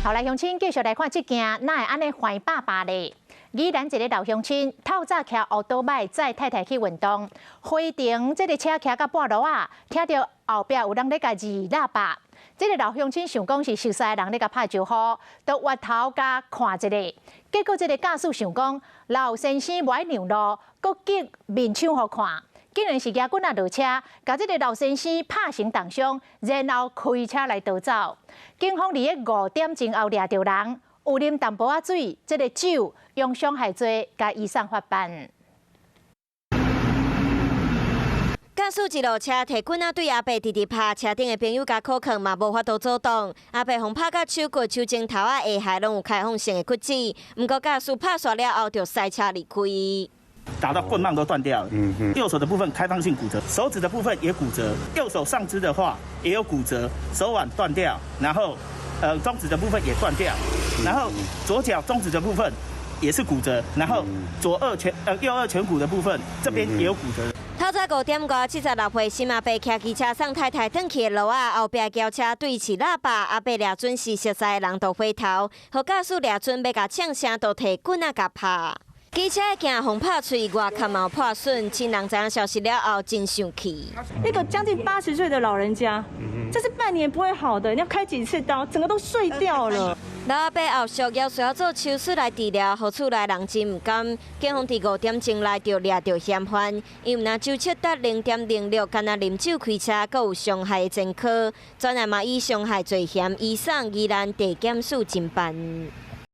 好來，鄉親繼續來看這件，哪會按呢橫百百咧？宜蘭一个老鄉親透早騎烏多擺載太太去運動，回程這个車騎到半路仔，聽著後壁有人咧共按喇叭。這个老鄉親想講是熟似的人咧共拍招呼，就回頭共看一下，結果這个駕駛想講老先生無愛讓路，閣激面唱予看，竟然是舉棍仔落車，共這个老先生拍成重傷，然後開車來逃走。警方佇个5點鐘後掠著人，有啉淡薄仔水，這个酒用傷害罪共移送法辦。駕駛一路車提棍仔對阿伯直直拍，車頂的朋友共苦勸嘛無法度阻擋。阿伯予拍甲手骨、手指頭仔下頦攏有開放性的骨折，毋過駕駛拍煞了後就駛車離開。打到棍棒都斷掉了。右手的部分開放性骨折，手指的部分也骨折，右手上肢的話也有骨折，手腕斷掉，然後中指的部分也斷掉，然後左腳中指的部分也是骨折，然後左二顴右二顴骨的部分這邊也有骨折。透早5點外，76歲新阿伯騎機車送太太轉去的路仔，後壁轎車對起喇叭，阿伯掠準是熟似的人，就回頭，予駕駛掠準欲共嗆聲，就提棍仔共拍。機車的鏡予拍碎，外殼嘛破損，親人知影消息了後真生氣。一個將近80歲的老人家，這是半年不會好的，你要開幾次刀，整個都碎掉了。老阿伯後續要需要做手術來治療，予厝內人真毋甘。警方佇5點鐘內就掠著嫌犯，伊毋但酒測達0.06，敢若啉酒開車，閣有傷害的前科，專案嘛以傷害罪嫌移送宜蘭地檢署偵辦。